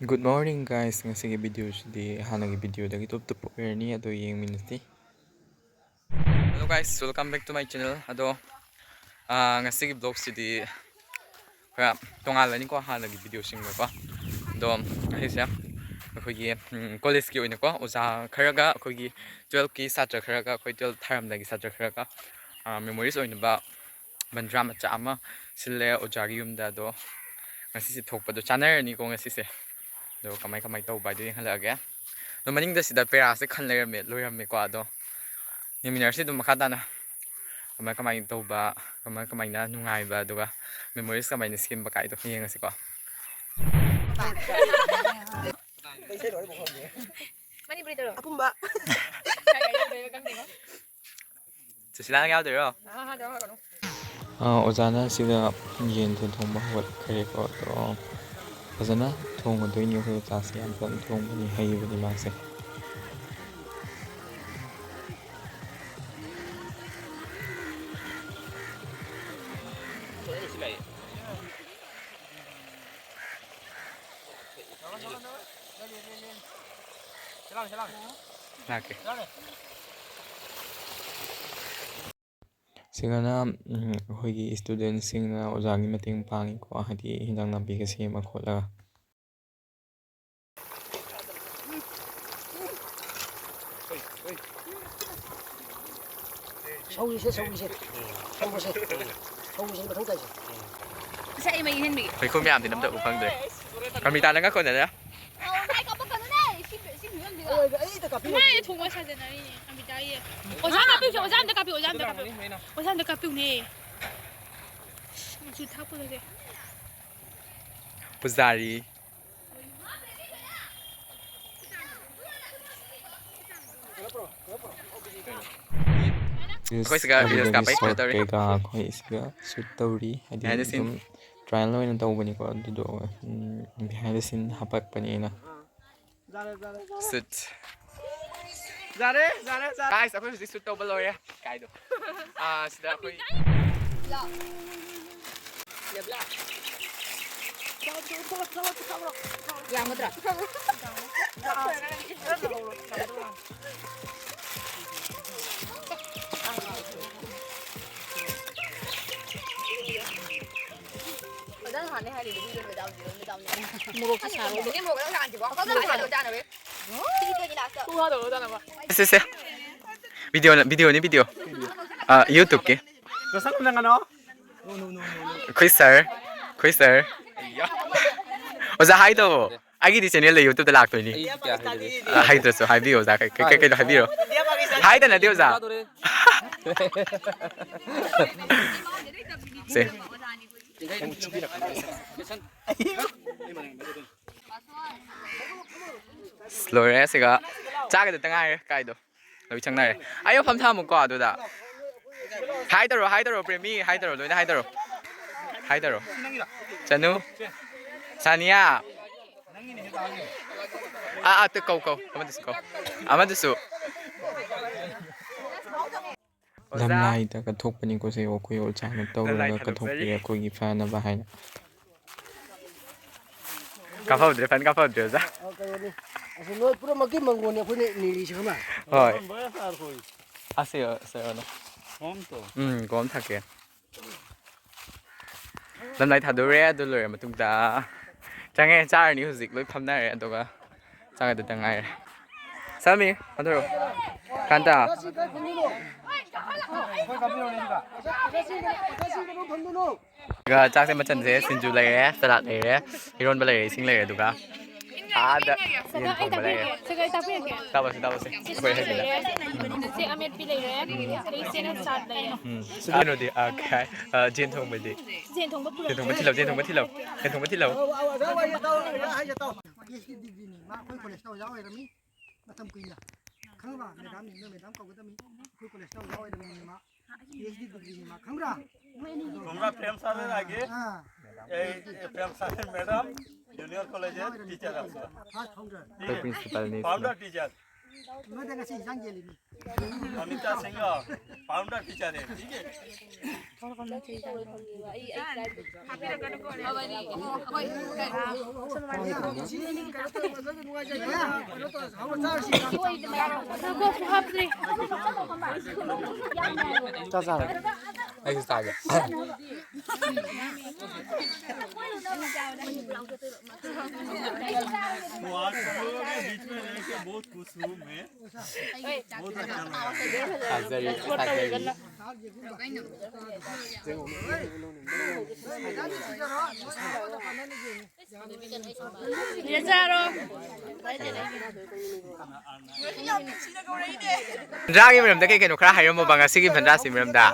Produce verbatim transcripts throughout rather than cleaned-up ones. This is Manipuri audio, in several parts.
Good morning, guys. ꯉꯁꯤꯒꯤ ꯚꯤꯗꯤꯑꯣꯁꯤꯗꯤ ꯍꯥꯟꯅꯒꯤ ꯚꯤꯗꯤꯑꯣꯗꯒꯤ ꯇꯣꯞ ꯇꯣꯞꯄ ꯑꯣꯏꯔꯅꯤ, ꯑꯗꯣ ꯌꯦꯡꯃꯤꯟꯅꯁꯤ꯫ Hello, guys, welcome back to my channel. ꯑꯗꯣ, ꯑꯥ, ꯉꯁꯤꯒꯤ ꯕ꯭ꯂꯣꯒꯁꯤꯗꯤ ꯈꯔ ꯇꯣꯉꯥꯜꯂꯅꯤꯀꯣ ꯍꯥꯟꯅꯒꯤ ꯚꯤꯗꯤꯑꯣꯁꯤꯡꯒꯀꯣ꯫ ꯑꯗꯣ ꯉꯁꯤꯁꯦ ꯑꯩꯈꯣꯏꯒꯤ, ꯎꯝ, ꯀꯣꯂꯦꯖꯀꯤ ꯑꯣꯏꯅꯀꯣ ꯑꯣꯖꯥ ꯈꯔꯒ ꯑꯩꯈꯣꯏꯒꯤ ꯇꯨꯌꯦꯜꯐꯀꯤ ꯁꯥꯇ꯭ꯔ ꯈꯔꯒ, ꯑꯩꯈꯣꯏ ꯇꯨꯌꯦꯜꯐ ꯊꯥꯔꯝꯗꯥꯏꯒꯤ ꯁꯥꯇ꯭ꯔ ꯈꯔꯒ, ꯑꯥ, ꯃꯦꯃꯣꯔꯤꯁ ꯑꯣꯏꯅꯕ ꯕꯟꯗ꯭ꯔꯥ ꯃꯆꯥ ꯑꯃ ꯁꯤꯜꯂꯦ ꯑꯣꯖꯥꯒꯤ ꯌꯨꯝꯗ꯫ ꯑꯗꯣ ꯉꯁꯤꯁꯦ ꯊꯣꯛꯄꯗꯣ ꯆꯥꯟꯅꯔꯅꯤꯀꯣ ꯉꯁꯤꯁꯦ꯫ ꯑꯗꯣ ꯀꯃꯥꯏ ꯀꯃꯥꯏ ꯇꯧꯕ ꯍꯥꯏꯗꯣ ꯌꯦꯡꯍꯜꯂꯛꯑꯒꯦ꯫ ꯑꯗꯣ ꯃꯅꯤꯡꯗ ꯁꯤꯗ ꯄꯦꯔꯥꯁꯦ ꯈꯟ ꯂꯩꯔꯝꯃꯦ, ꯂꯣꯏꯔꯝꯃꯦꯀꯣ꯫ ꯑꯗꯣ ꯌꯦꯡꯃꯤꯟꯅꯔꯁꯤ ꯑꯗꯨꯝ ꯃꯈꯥ ꯇꯥꯅ ꯀꯃꯥꯏ ꯀꯃꯥꯏꯅ ꯇꯧꯕ, ꯀꯃꯥꯏ ꯀꯃꯥꯏꯅ ꯅꯨꯡꯉꯥꯏꯕ, ꯑꯗꯨꯒ ꯃꯦꯃꯣꯔꯤꯁ ꯀꯃꯥꯏꯅ ꯁꯦꯝꯕ ꯀꯥꯏꯗꯣ ꯌꯦꯡꯉꯁꯤꯀꯣ꯫ ꯃꯅꯤꯄꯨꯔꯤ ꯇꯧꯔꯣ꯫ ꯑꯄꯨꯝꯕ꯫ ꯁꯨꯁꯤꯂꯥ ꯅꯪ ꯌꯥꯎꯗꯣꯏꯔꯣ? ꯑꯥ, ꯑꯣꯖꯥꯅ ꯁꯤꯗ ꯌꯦꯟ ꯊꯣꯡꯕ ꯍꯧꯒꯠꯈ꯭ꯔꯦꯀꯣ꯫ ꯑꯗꯣ ꯐꯖꯅ ꯊꯣꯡꯉꯗꯣꯏꯅꯤ ꯑꯩꯈꯣꯏ ꯑꯣꯖꯥꯁꯦ, ꯌꯥꯝ ꯐꯖꯅ ꯊꯣꯡꯕꯅꯤ, ꯍꯩꯕꯅꯤ ꯃꯥꯁꯦ꯫ ꯂꯥꯛꯀꯦ꯫ ꯁꯤꯗꯅ, ꯎꯝ, ꯑꯩꯈꯣꯏꯒꯤ ꯏꯁꯇꯨꯗꯦꯟꯁꯤꯡꯅ ꯑꯣꯖꯥꯒꯤ ꯃꯇꯦꯡ ꯄꯥꯡꯉꯤꯀꯣ, ꯍꯥꯏꯗꯤ ꯍꯤꯟꯖꯥꯡ ꯅꯥꯄꯤꯒ ꯁꯦꯝꯃ ꯈꯣꯠꯂꯒ꯫ ꯁꯧꯔꯤꯁꯦ, ꯁꯧꯔꯤꯁꯦ꯫ ꯁꯧꯕꯁꯦ꯫ ꯁꯧꯕꯁꯦ ꯃꯊꯧ ꯇꯥꯏꯁꯦ꯫ ꯉꯁꯥꯏ ꯑꯩ ꯃꯩ ꯏꯪꯍꯟꯕꯤꯒꯦ꯫ ꯃꯩꯈꯨ ꯃꯌꯥꯝꯗꯤ ꯑꯝꯇ ꯎ ꯐꯪꯗ꯭ꯔꯦ꯫ ꯀꯔꯃꯤꯇꯥ, ꯅꯪꯒ ꯀꯣꯟꯅꯅ? ꯑꯣ, ꯃꯥꯏ ꯀꯥꯞꯄꯛꯀꯅꯨꯅꯦ! ꯁꯤ, ꯁꯤ ꯐꯤꯕꯝꯁꯤꯗ꯫ ꯑꯣꯏ, ꯑꯩ ꯍꯦꯛꯇ ꯀꯥꯞꯄꯤꯔꯣ꯫ ꯃꯥꯏ ꯊꯣꯡꯕ ꯁꯥꯖꯟꯅꯔꯤꯅꯦ, ꯀꯔꯃꯤꯇꯥ ꯍꯣꯏ꯫ ꯑꯣꯖꯥ ꯀꯥꯞꯄꯤꯌꯨꯁꯦ, ꯑꯣꯖꯥ ꯑꯝꯇ ꯀꯥꯞꯄꯤꯌꯨ, ꯑꯣꯖꯥ ꯑꯝꯇ ꯀꯥꯞꯄꯤꯌꯨ꯫ ꯑꯣꯖꯥ ꯑꯝꯇ ꯀꯥꯞꯄꯤꯌꯨꯅꯦ꯫ ꯃꯆꯨ ꯊꯥꯛꯄꯗꯨꯗꯤ꯫ ꯄꯨꯖꯥꯔꯤ꯫ ꯑꯩꯈꯣꯏ ꯁꯤꯒ reels ꯀꯥꯞꯄꯩ ꯀꯩꯅꯣ ꯇꯧꯔꯤ꯫ ꯀꯩꯀꯥ ꯑꯩꯈꯣꯏ ꯁꯤꯒ shoot ꯇꯧꯔꯤ, ꯍꯥꯏꯗꯤ behind the scene꯫ ꯑꯗꯨꯝ trial ꯑꯣꯏꯅ ꯇꯧꯕꯅꯤꯀꯣ, ꯑꯗꯨꯗꯣ, ꯎꯝ, behind the scene ꯍꯥꯄꯛꯄꯅꯤ ꯑꯩꯅ꯫ Shoot꯫ ꯌꯥꯔꯦ, ꯌꯥꯔꯦ, ꯌꯥꯔꯦ꯫ Guys, ꯑꯩꯈꯣꯏ ꯍꯧꯖꯤꯛ shoot ꯇꯧꯕ ꯂꯣꯏꯔꯦ꯫ ꯀꯥꯏꯗꯣ? ꯑꯥ, ꯁꯤꯗ ꯑꯩꯈꯣꯏ ꯌꯥꯝꯒꯗ꯭ꯔꯥ? ꯐꯖꯅ ꯍꯥꯟꯅ ꯍꯥꯏꯔꯤꯗꯣ, ꯃꯤꯗꯣ ꯃꯦꯗꯥꯝ, ꯃꯦꯗꯥꯝꯅꯦ꯫ ꯃꯣꯔꯣꯛꯁꯦ ꯁꯥꯔꯣ꯫ ꯃꯣꯔꯣꯛ ꯐꯖꯅ ꯁꯥꯍꯟꯁꯤꯀꯣ꯫ ꯐꯖꯅ ꯁꯥꯍꯜꯂꯣ, ꯆꯥꯅꯕ꯫ ꯁꯤꯗꯤ ꯀꯩꯒꯤ ꯂꯥꯁꯇ? ꯁꯦ, ꯁꯦ꯫ ꯚꯤꯗꯤꯑꯣꯅ, ꯚꯤꯗꯤꯑꯣꯅꯤ, ꯚꯤꯗꯤꯑꯣ꯫ ꯑ, YouTubeꯀꯤ꯫ ꯃꯁꯛ ꯈꯪꯅꯒꯅꯣ꯫ ꯑꯩꯈꯣꯏ ꯁꯥꯔ, ꯑꯩꯈꯣꯏ ꯁꯥꯔ꯫ ꯑꯣꯖꯥ, ꯍꯥꯏ ꯇꯧꯋꯣ꯫ ꯑꯩꯒꯤꯗꯤ ꯆꯦꯅꯦꯜꯗ, YouTubeꯇ ꯂꯥꯛꯇꯣꯏꯅꯤ꯫ ꯑꯩ ꯀꯌꯥ ꯍꯩꯇꯦ꯫ ꯑ, ꯍꯩꯇ꯭ꯔꯁꯨ ꯍꯥꯏꯕꯤꯌꯣ, ꯑꯣꯖꯥ꯫ ꯀꯩ, ꯀꯩ, ꯀꯩꯅꯣ ꯍꯥꯏꯕꯤꯔꯣ꯫ ꯍꯥꯏꯗ ꯅꯠꯇꯦ, ꯑꯣꯖꯥ꯫ ꯇꯥꯗꯣꯔꯦ꯫ ꯁꯦ꯫ ꯑꯁ, ꯂꯣꯏꯔꯦ ꯁꯤꯒ꯫ ꯆꯥꯒꯗꯇ ꯉꯥꯏꯔꯦ꯫ ꯀꯥꯏꯗꯣ? ꯂꯣꯏ ꯆꯪꯅꯔꯦ꯫ ꯑꯩ ꯃꯐꯝ ꯊꯝꯃꯨꯀꯣ ꯑꯗꯨꯗ꯫ ꯍꯥꯏ ꯇꯧꯔꯣ, ꯍꯥꯏ ꯇꯧꯔꯣ, ꯄ꯭ꯔꯦꯃꯤ, ꯍꯥꯏ ꯇꯧꯔꯣ, ꯂꯣꯏꯅ ꯍꯥꯏ ꯇꯧꯔꯣ꯫ ꯍꯥꯏ ꯇꯧꯔꯣ꯫ ꯆꯅꯨ꯫ ꯁꯥꯅꯤꯌꯥ꯫ ꯑꯥ, ꯑꯥ, ꯇꯨ ꯀꯧ, ꯀꯧ꯫ ꯑꯃꯗꯨꯁꯨ ꯀꯧ꯫ ꯑꯃꯗꯨꯁꯨ꯫ ꯑꯣꯖꯥ꯫ ꯂꯝꯂꯥꯏꯗ ꯀꯠꯊꯣꯛꯄꯅꯤꯀꯣ ꯁꯦ, ꯑꯩꯈꯣꯏ ꯑꯣꯖꯥꯅ ꯂꯝꯂꯥꯏ ꯇꯧꯔꯒ ꯊꯥꯗꯣꯛꯆꯔꯤ꯫ ꯀꯠꯊꯣꯛꯄꯤꯔꯦ ꯑꯩꯈꯣꯏꯒꯤ ꯐꯅꯕ ꯍꯥꯏꯅ꯫ ꯀꯥꯞꯍꯧꯗ꯭ꯔꯦ, ꯐꯟ ꯀꯥꯞꯍꯧꯗ꯭ꯔꯦ, ꯑꯣꯖꯥ꯫ ꯑ, ꯀꯩꯅꯣꯅꯤ꯫ ꯑꯁꯤ ꯅꯣꯏ ꯄꯨꯝꯅꯃꯛꯀꯤ ꯃꯪꯒꯣꯜꯅꯤ ꯑꯩꯈꯣꯏꯅ ꯅꯤꯔꯤꯁꯦ, ꯈꯪꯕ꯭ꯔꯥ? ꯍꯣꯏ꯫ ꯑꯁꯤ, ꯑꯁꯤ, ꯑꯁꯤ꯫ ꯎꯝ, ꯀꯣꯝ ꯊꯛꯀꯦ꯫ ꯂꯝꯂꯥꯏ ꯊꯥꯗꯣꯔꯦ, ꯑꯗꯨ ꯂꯣꯏꯔ ꯃꯇꯨꯡꯗ ꯆꯪꯉꯦ, ꯆꯥꯔꯅꯤ ꯍꯧꯖꯤꯛ꯫ ꯂꯣꯏ ꯐꯝꯅꯔꯦ, ꯑꯗꯨꯒ ꯆꯥꯒꯗꯇ ꯉꯥꯏꯔꯦ꯫ ꯁꯥꯃꯤ, ꯊꯥꯗꯣꯔꯛꯑꯣ꯫ ꯀꯥꯟꯇ꯫ ꯑꯗꯨꯒ ꯆꯥꯛꯁꯦ ꯃꯆꯜꯁꯦ ꯁꯤꯡꯖꯨ ꯂꯩꯔꯦ, ꯁꯂꯥꯗ ꯂꯩꯔꯦ, ꯏꯔꯣꯟꯕ ꯂꯩꯔꯦ, ꯏꯁꯤꯡ ꯂꯩꯔꯦ, ꯑꯗꯨꯒ ꯑꯥꯗ ꯌꯦꯟ ꯊꯣꯡꯕ ꯂꯩꯔꯦ꯫ ꯁꯒꯥꯏ ꯇꯥꯛꯄꯤꯔꯛꯀꯦ꯫ ꯇꯥꯛꯑꯣꯁꯤ, ꯇꯥꯛꯑꯣꯁꯤ꯫ ꯁꯤ ꯑꯩꯈꯣꯏ ꯁꯤꯡꯖꯨ ꯍꯩꯕꯗ꯫ ꯂꯩꯔꯦ, ꯁꯤ ꯑꯃꯦꯠꯄꯤ ꯂꯩꯔꯦ, ꯑꯗꯒꯤ ꯆꯦꯅ ꯆꯥꯠ ꯂꯩꯔꯦ꯫ ꯎꯝ꯫ ꯀꯩꯅꯣꯗꯤ, ꯑ, ꯀꯩ ꯍꯥꯏ? ꯑ, ꯖꯦꯟ ꯊꯣꯡꯕꯗꯤ? ꯖꯦꯟ ꯊꯣꯡꯕ ꯄꯨꯔꯛꯀꯦ꯫ ꯖꯦꯟ ꯊꯣꯡꯕ ꯊꯤꯜꯂꯧ, ꯖꯦꯟ ꯊꯣꯡꯕ ꯊꯤꯜꯂꯧ꯫ ꯖꯦꯟ ꯊꯣꯡꯕ ꯊꯤꯜꯂꯧ꯫ ꯑꯧ, ꯑꯧ, ꯑꯣꯖꯥ ꯋꯥꯔꯤ ꯇꯧ, ꯑꯣꯖꯥ ꯍꯥꯏꯁꯦ ꯇꯧ꯫ ꯄꯤ ꯑꯩꯆ ꯗꯤ ꯗꯤꯒ꯭ꯔꯤꯅꯤ꯫ ꯃꯥ ꯑꯩꯈꯣꯏ ꯀꯣꯂꯦꯖꯇ ꯑꯣꯖꯥ ꯑꯣꯏꯔꯝꯃꯤ꯫ ꯃꯇꯝ ꯀꯨꯏꯅ꯫ ꯈꯪꯉꯕ? ꯃꯦꯗꯥꯝꯅꯤ, ꯅꯣꯏ ꯃꯦꯗꯥꯝ ꯀꯧꯒꯗꯕꯅꯤ꯫ ꯑꯩꯈꯣꯏ ꯀꯣꯂꯦꯖꯇ ꯑꯣꯖꯥ ꯑꯣꯏꯔꯝꯃꯤ ꯃꯥ꯫ ꯄꯤ ꯑꯩꯆ ꯗꯤ ꯗꯤꯒ꯭ꯔꯤꯅꯤ ꯃꯥ꯫ ꯈꯪꯕ꯭ꯔꯥ? তোমরা প্রেম স্যারের আগে, আ। এই, এই প্রেম স্যারের ম্যাডাম জুনিয়র কলেজের টিচার আসলো। First founder. ꯑꯩꯈꯣꯏ ꯄ꯭ꯔꯤꯟꯁꯤꯄꯜꯅꯤ ꯁꯤꯗ꯫ Founder teacher. ꯅꯣꯏꯗ ꯉꯁꯤ ꯏꯟꯖꯥꯡ ꯌꯦꯜꯂꯤꯅꯤ꯫ ꯑꯃꯤꯇꯥ ꯁꯤꯡꯍ, ꯐꯥꯎꯟꯗꯔ ꯇꯤꯆꯔꯅꯦ, ꯊꯤꯛ ꯍꯦ? ꯆꯥꯛ ꯆꯥꯔꯣ꯫ ꯑꯩꯁꯨ ꯆꯥꯒꯦ꯫ वो आप लोगों के बीच में रह के बहुत खुश हूँ मैं। बहुत अच्छा लगा। ꯊꯥꯖꯔꯤ, ꯊꯥꯖꯔꯤ꯫ ꯐꯟꯗ꯭ꯔꯥꯒꯤ ꯃꯔꯝꯗ ꯀꯩ ꯀꯩꯅꯣ ꯈꯔ ꯍꯥꯏꯔꯝꯃꯣꯕ, ꯉꯁꯤꯒꯤ ꯐꯟꯗ꯭ꯔꯥꯁꯤ ꯃꯔꯝꯗ꯫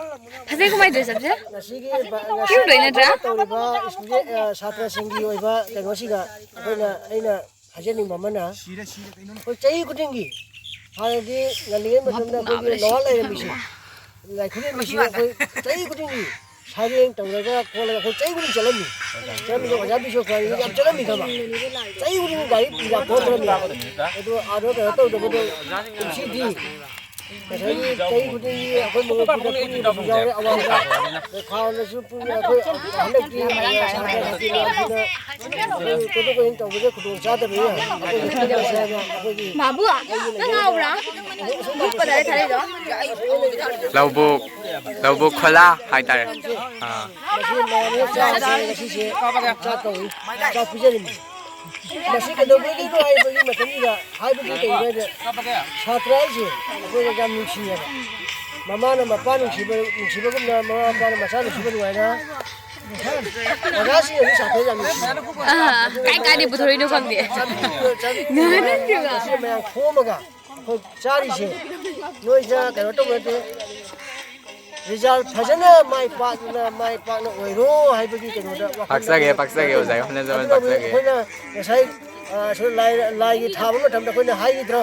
ꯐꯖꯩ, ꯀꯃꯥꯏꯅ ꯇꯧꯔꯤ ꯆꯠꯁꯦ? ꯉꯁꯤꯒꯤ ꯕ-, ꯉꯁꯤ ꯀꯤꯔꯨꯝꯗꯣꯏ ꯅꯠꯇ꯭ꯔꯥ? ꯇꯧꯔꯤꯕ ꯁ꯭ꯀꯨꯜꯒꯤ, ꯑ, ꯁꯥꯇ꯭ꯔꯁꯤꯡꯒꯤ ꯑꯣꯏꯕ ꯀꯩꯅꯣꯁꯤꯗ ꯑꯩꯈꯣꯏꯅ, ꯑꯩꯅ ꯍꯥꯏꯖꯅꯤꯡꯕ ꯑꯃꯅ, ꯑꯩꯈꯣꯏ ꯆꯍꯤ ꯈꯨꯗꯤꯡꯒꯤ, ꯍꯥꯟꯅꯗꯤ ꯉꯜꯂꯤꯉꯩ ꯃꯇꯝꯗ ꯑꯩꯈꯣꯏꯒꯤ ꯂꯣꯋꯥ ꯂꯩꯔꯝꯃꯤꯁꯦ, ꯂꯥꯏ ꯈꯨꯗꯦꯡꯕꯤꯁꯤꯗ ꯑꯩꯈꯣꯏ ꯆꯍꯤ ꯈꯨꯗꯤꯡꯒꯤ ꯁꯩꯔꯦꯡ ꯇꯧꯔꯒ ꯈꯣꯠꯂꯒ ꯑꯩꯈꯣꯏ ꯆꯍꯤ ꯈꯨꯗꯤꯡ ꯆꯠꯂꯝꯃꯤ꯫ ꯆꯠꯂꯝꯃꯤꯗꯣ ꯑꯣꯖꯥ ꯕꯤꯁꯣ ꯈ꯭ꯋꯥꯏꯗꯒꯤ ꯌꯥꯝ ꯆꯠꯂꯝꯃꯤꯗꯕ꯫ ꯆꯍꯤ ꯈꯨꯗꯤꯡꯒꯤ ꯒꯥꯔꯤ ꯄꯨꯔꯥ ꯊꯣꯛꯇ꯭ꯔꯝꯃꯤ꯫ ꯑꯗꯣ ꯑꯥꯗ ꯀꯩꯅꯣ ꯇꯧꯗꯕꯗꯣ ꯀꯨꯝꯁꯤꯗꯤ ꯉꯁꯥꯏꯒꯤ ꯆꯍꯤ ꯈꯨꯗꯤꯡꯒꯤ ꯑꯩꯈꯣꯏ ꯃꯣꯃꯣꯟ ꯄꯨꯔꯛꯄꯁꯨ ꯌꯥꯎꯔꯦ ꯑꯋꯥꯡꯗ꯫ ꯑꯗꯣ ꯈꯥꯎꯅꯁꯨ ꯄꯨꯔꯦ꯫ ꯑꯩꯈꯣꯏ ꯍꯟꯗꯛꯇꯤ ꯁꯥꯇ꯭ꯔ ꯁꯥꯇ꯭ꯔꯤ ꯃꯌꯥꯝꯁꯤꯅ ꯑꯩꯈꯣꯏ ꯀꯣꯏꯊꯣꯛ ꯀꯣꯏꯁꯤꯟ ꯇꯧꯕꯗ ꯈꯨꯗꯣꯡ ꯆꯥꯗꯕꯅꯤꯅ ꯑꯩꯈꯣꯏꯒꯤ ꯃꯥꯕꯨ, ꯅꯪ ꯉꯥꯎꯕ꯭ꯔꯥ? ꯂꯧꯕꯨꯛ, ꯂꯧꯕꯨꯛ ꯈꯣꯂꯥ ꯍꯥꯏꯇꯥꯔꯦ꯫ ꯑꯥ꯫ ꯃꯁꯤ ꯃꯌꯥꯝꯅ ꯆꯥꯛ ꯆꯥꯔꯦ ꯉꯁꯤꯁꯦ꯫ ꯆꯥꯛ ꯀꯧꯏ꯫ ꯆꯥꯛ ꯄꯤꯖꯔꯤꯅꯤ꯫ ꯃꯁꯤ ꯀꯩꯗꯧꯕꯒꯤꯅꯣ ꯍꯥꯏꯕꯒꯤ ꯃꯇꯝꯗꯨꯗ ꯍꯥꯏꯕꯗꯤ ꯀꯩꯅꯣ ꯍꯥꯏꯗ ꯁꯥꯇ꯭ꯔ ꯍꯥꯏꯁꯦ ꯑꯩꯈꯣꯏꯗ ꯌꯥꯝ ꯅꯨꯡꯁꯤꯌꯦꯕ꯫ ꯃꯃꯥꯅ ꯃꯄꯥ ꯅꯨꯡꯁꯤꯕ, ꯅꯨꯡꯁꯤꯕꯒꯨꯝꯅ ꯃꯃꯥ ꯃꯄꯥꯅ ꯃꯆꯥ ꯅꯨꯡꯁꯤꯕ ꯑꯗꯨꯃꯥꯏꯅ ꯑꯣꯖꯥꯁꯤꯡꯅꯁꯨ ꯁꯥꯇ꯭ꯔ ꯌꯥꯝ ꯅꯨꯡꯁꯤ꯫ ꯑꯥ, ꯀꯥꯏ ꯀꯥꯏꯗꯩ ꯄꯨꯊꯣꯔꯛꯏꯅꯣ ꯈꯪꯗꯦ꯫ ꯆꯥꯕꯤꯕ, ꯆꯥꯕꯤꯕ, ꯉꯥꯏꯍꯥꯛ ꯅꯠꯇꯦꯕ꯫ ꯃꯁꯤ ꯃꯌꯥꯝ ꯈꯣꯝꯃꯒ ꯑꯩꯈꯣꯏ ꯆꯥꯔꯤꯁꯦ ꯅꯣꯏꯗ ꯀꯩꯅꯣ ꯇꯧꯕ ꯅꯠꯇꯦ꯫ ꯔꯤꯖꯜ ꯐꯖꯅ ꯃꯥꯏ ꯄꯥꯛꯅ, ꯃꯥꯏ ꯄꯥꯛꯅ ꯑꯣꯏꯔꯣ ꯍꯥꯏꯕꯒꯤ ꯀꯩꯅꯣꯗ ꯋꯥꯈꯜꯗ ꯄꯥꯛꯆꯒꯦ, ꯑꯩꯈꯣꯏꯅ ꯄꯥꯛꯆꯒꯦ, ꯈꯟꯖꯩ꯫ ꯑꯣꯖꯥꯒꯤ ꯍꯣꯠꯅꯖꯃꯟ ꯑꯗꯨꯕꯨ ꯄꯥꯛꯆꯒꯦ꯫ ꯑꯩꯈꯣꯏꯅ ꯉꯁꯥꯏ, ꯑ, ꯁꯨꯝ ꯂꯥꯏ, ꯂꯥꯏꯒꯤ ꯊꯥꯕ ꯃꯇꯝꯗ ꯑꯩꯈꯣꯏꯅ ꯍꯥꯏꯈꯤꯗ꯭ꯔꯣ?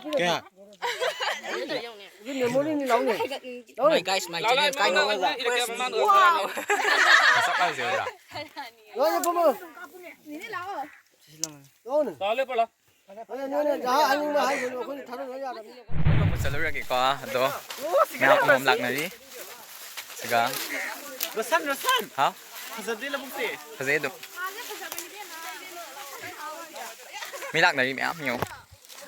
ꯀꯌꯥ? ꯑꯗꯨ ꯃꯦꯃꯣꯔꯤꯅꯤ ꯂꯥꯎꯅꯦ꯫ ꯂꯥꯎꯅꯦ꯫ Hi guys, my channel ꯀꯥꯏꯅ ꯏꯔꯦꯛ ꯃꯃꯥꯡꯗ ꯋꯥ꯫ ꯃꯁꯛ ꯍꯥꯏꯁꯦ ꯎꯕ꯭ꯔꯥ? ꯂꯥꯎꯅꯦ ꯐꯝꯃꯣ꯫ ꯂꯥꯎꯅꯦ꯫ ꯂꯥꯎꯅꯦ꯫ ꯍꯣꯏ, ꯅꯣꯏꯅ ꯖꯍꯥ ꯍꯥꯏꯅꯤꯡꯕ ꯍꯥꯏꯁꯅꯨ, ꯑꯩꯈꯣꯏꯅ ꯊꯥꯗꯣꯛꯅ ꯌꯥꯗꯕꯅꯤꯅ꯫ ꯑꯃꯨꯛ ꯆꯠꯂꯨꯔꯒꯦꯀꯣ꯫ ꯑꯗꯣ ꯃꯌꯥꯝ ꯑꯃꯃꯝ ꯂꯥꯛꯅꯔꯤ꯫ ꯁꯤꯒ ꯔꯣꯁꯟ, ꯔꯣꯁꯟ! ꯍꯥꯎ? ꯐꯖꯗꯦ ꯂꯧꯕꯨꯛꯁꯦ꯫ ꯐꯖꯩ ꯑꯗꯨꯝ꯫ ꯃꯤ ꯂꯥꯛꯅꯔꯤ ꯃꯌꯥꯝ ꯌꯦꯡꯉꯣ꯫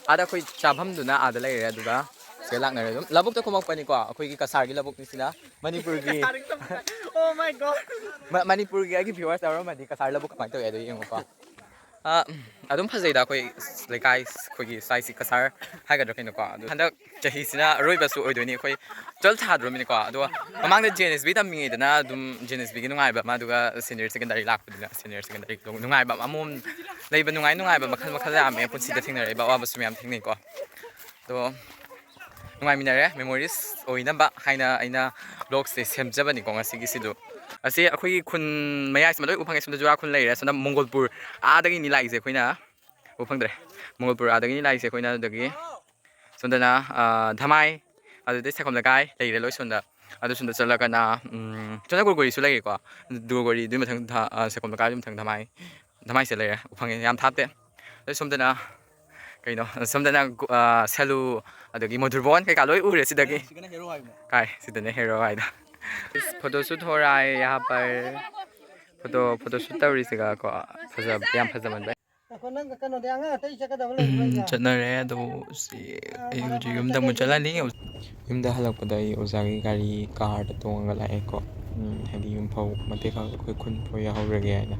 ꯑꯥꯗ ꯑꯩꯈꯣꯏ ꯆꯥꯐꯝꯗꯨꯅ ꯑꯥꯗ ꯂꯩꯔꯦ, ꯑꯗꯨꯒ ꯁꯤꯗ ꯂꯥꯛꯅꯔꯦ ꯑꯗꯨꯝ꯫ ꯂꯧꯕꯨꯛꯇ ꯀꯨꯝꯃꯛꯄꯅꯤꯀꯣ, ꯑꯩꯈꯣꯏꯒꯤ ꯀꯁꯥꯔꯒꯤ ꯂꯧꯕꯨꯛꯅꯤ ꯁꯤꯅ꯫ ꯃꯅꯤꯄꯨꯔꯒꯤ Oh my God! ꯃ-, ꯃꯅꯤꯄꯨꯔꯒꯤ ꯑꯩꯒꯤ viewers ꯌꯥꯎꯔꯝꯃꯗꯤ ꯀꯁꯥꯔ ꯂꯧꯕꯨꯛ ꯀꯃꯥꯏꯅ ꯇꯧꯋꯤ ꯑꯗꯨ ꯌꯦꯡꯉꯨꯀꯣ꯫ ꯑ, ꯑꯗꯨꯝ ꯐꯖꯩꯗ ꯑꯩꯈꯣꯏ ꯂꯩꯀꯥꯏ, ꯑꯩꯈꯣꯏꯒꯤ ꯁ꯭ꯋꯥꯏꯁꯤ ꯀꯁꯥꯔ ꯍꯥꯏꯒꯗ꯭ꯔꯥ ꯀꯩꯅꯣꯀꯣ꯫ ꯑꯗꯣ ꯍꯟꯗꯛ ꯆꯍꯤꯁꯤꯅ ꯑꯔꯣꯏꯕꯁꯨ ꯑꯣꯏꯗꯣꯏꯅꯤ ꯑꯩꯈꯣꯏ twelve ꯊꯥꯗ꯭ꯔꯣꯃꯤꯅꯀꯣ꯫ ꯑꯗꯣ ꯃꯃꯥꯡꯗ J N S B ꯇꯝꯃꯤꯉꯩꯗꯅ ꯑꯗꯨꯝ J N S B ꯒꯤ ꯅꯨꯡꯉꯥꯏꯕ ꯑꯃ, ꯑꯗꯨꯒ senior secondary ꯂꯥꯛꯄꯗꯨꯅ senior secondary ꯅꯨꯡꯉꯥꯏꯕ ꯑꯃ, ꯑꯃꯃꯝ ꯂꯩꯕ ꯅꯨꯡꯉꯥꯏ ꯅꯨꯡꯉꯥꯏꯕ ꯃꯈꯜ ꯃꯈꯜ ꯌꯥꯝꯃꯦ ꯄꯨꯟꯁꯤꯗ ꯊꯦꯡꯅꯔꯛꯏꯕ ꯑꯋꯥꯕꯁꯨ ꯃꯌꯥꯝ ꯊꯦꯡꯅꯩꯀꯣ꯫ ꯑꯗꯣ ꯅꯨꯡꯉꯥꯏꯃꯤꯟꯅꯔꯦ, memories ꯑꯣꯏꯅꯕ ꯍꯥꯏꯅ ꯑꯩꯅ vlogꯁꯦ ꯁꯦꯝꯖꯕꯅꯤꯀꯣ ꯉꯁꯤꯒꯤꯁꯤꯗꯣ꯫ ꯑꯁꯤ ꯑꯩꯈꯣꯏꯒꯤ ꯈꯨꯟ ꯃꯌꯥꯏꯁꯤꯃ ꯂꯣꯏ ꯎ ꯐꯪꯉꯦ꯫ ꯁꯣꯝꯗ ꯖꯨꯔꯥ ꯈꯨꯟ ꯂꯩꯔꯦ, ꯁꯣꯝꯗ ꯃꯣꯡꯒꯣꯜꯄꯨꯔ ꯑꯥꯗꯒꯤꯅꯤ ꯂꯥꯛꯏꯁꯦ ꯑꯩꯈꯣꯏꯅ꯫ ꯎ ꯐꯪꯗ꯭ꯔꯦ꯫ ꯃꯣꯡꯒꯣꯜꯄꯨꯔ ꯑꯥꯗꯒꯤꯅꯤ ꯂꯥꯛꯏꯁꯦ ꯑꯩꯈꯣꯏꯅ꯫ ꯑꯗꯨꯗꯒꯤ ꯁꯣꯝꯗꯅ, ꯑ, ꯙꯃꯥꯏ, ꯑꯗꯨꯗꯩ ꯁꯥꯏꯈꯣꯝ ꯂꯩꯀꯥꯏ ꯂꯩꯔꯦ ꯂꯣꯏ ꯁꯣꯝꯗ꯫ ꯑꯗꯨ ꯁꯣꯝꯗ ꯆꯠꯂꯒꯅ, ꯎꯝ, ꯆꯨꯔꯆꯥꯟꯄꯨꯔ ꯒꯣꯔꯤꯁꯨ ꯂꯩꯔꯦꯀꯣ꯫ ꯑꯗꯨ ꯒꯣꯔꯤ, ꯑꯗꯨꯒꯤ ꯃꯊꯪ ꯊꯥ-, ꯑ, ꯁꯦꯀꯣꯝ ꯂꯩꯀꯥꯏ, ꯑꯗꯨꯒꯤ ꯃꯊꯪ ꯙꯃꯥꯏ, ꯙꯃꯥꯏꯁꯦ ꯂꯩꯔꯦ꯫ ꯎꯐꯪꯉꯦ, ꯌꯥꯝ ꯊꯥꯞꯇꯦ꯫ ꯑꯗꯩ ꯁꯣꯝꯗꯅ ꯀꯩꯅꯣ, ꯁꯣꯝꯗꯅ ꯒꯨ-, ꯑ, ꯁꯦꯂꯨ, ꯑꯗꯒꯤ ꯃꯙꯨꯔꯚꯣꯟ ꯀꯩꯀꯥ ꯂꯣꯏ ꯎꯔꯦ ꯁꯤꯗꯒꯤ꯫ ꯁꯤꯗꯅ ꯍꯦꯔꯣ ꯍꯥꯏꯕꯅꯦ꯫ ꯀꯥꯏ, ꯁꯤꯗꯅ ꯍꯦꯔꯣ ꯍꯥꯏꯗꯣ꯫ ꯐꯣꯇꯣ ꯁꯨꯠ ꯍꯣ ꯔꯥ ꯍꯥꯏ ꯌꯍꯥ ꯄꯔ꯫ ꯐꯣꯇꯣ, ꯐꯣꯇꯣ ꯁꯨꯠ ꯇꯧꯔꯤꯁꯤꯒ ꯀꯣ, ꯐꯖꯕ, ꯌꯥꯝ ꯐꯖꯃꯟꯕꯩ꯫ ꯉꯥꯏꯈꯣ, ꯅꯪ ꯀꯩꯅꯣꯗꯤ ꯑꯉꯥꯡ ꯑꯇꯩ ꯆꯠꯀꯗꯕ ꯂꯩꯕ꯭ꯔꯣ? ꯎꯝ, ꯆꯠꯅꯔꯦ꯫ ꯑꯗꯣ ꯁꯤ ꯑꯩ ꯍꯧꯖꯤꯛ ꯌꯨꯝꯗ ꯑꯃꯨꯛ ꯆꯠꯂꯅꯤ꯫ ꯌꯨꯝꯗ ꯍꯜꯂꯛꯄꯗ ꯑꯩ ꯑꯣꯖꯥꯒꯤ ꯒꯥꯔꯤ, ꯀꯥꯔꯗ ꯇꯣꯡꯉꯒ ꯂꯥꯛꯑꯦꯀꯣ꯫ ꯎꯝ, ꯍꯥꯏꯗꯤ ꯌꯨꯝ ꯐꯥꯎ ꯃꯇꯦꯛ ꯈꯛ ꯑꯩꯈꯣꯏ ꯈꯨꯟ ꯐꯥꯎ ꯌꯧꯍꯧꯔꯒꯦ ꯍꯥꯏꯅ꯫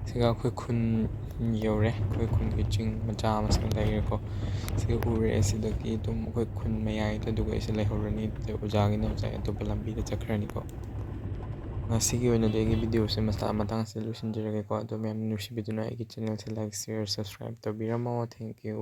ꯁꯤꯒ ꯑꯩꯈꯣꯏ ꯈꯨꯟ ꯌꯧꯔꯦ꯫ ꯑꯩꯈꯣꯏ ꯈꯨꯟꯒꯤ ꯆꯤꯡ ꯃꯆꯥ ꯑꯃꯁꯨ ꯂꯩꯔꯦꯀꯣ꯫ ꯁꯤ ꯎꯔꯦ꯫ ꯁꯤꯗꯒꯤ ꯑꯗꯨꯝ ꯑꯩꯈꯣꯏ ꯈꯨꯟ ꯃꯌꯥꯏꯗ ꯑꯗꯨꯒ ꯑꯩꯁꯦ ꯂꯩꯍꯧꯔꯅꯤ꯫ ꯑꯗꯨ ꯑꯣꯖꯥꯒꯤꯅ ꯉꯁꯥꯏ ꯑꯇꯣꯞꯄ ꯂꯝꯕꯤꯗ ꯆꯠꯈ꯭ꯔꯅꯤꯀꯣ꯫ ꯉꯁꯤꯒꯤ ꯑꯣꯏꯅꯗꯤ ꯑꯩꯒꯤ ꯚꯤꯗꯤꯑꯣꯁꯦ ꯃꯁꯥ ꯃꯇꯥꯡꯁꯤꯗ ꯂꯣꯏꯁꯤꯟꯖꯔꯒꯦꯀꯣ꯫ ꯑꯗꯣ ꯃꯌꯥꯝ ꯅꯨꯡꯁꯤꯕꯤꯗꯨꯅ ꯑꯩꯒꯤ ꯆꯦꯅꯦꯜꯁꯦ like, share, subscribe ꯇꯧꯕꯤꯔꯝꯃꯣ꯫ Thank you꯫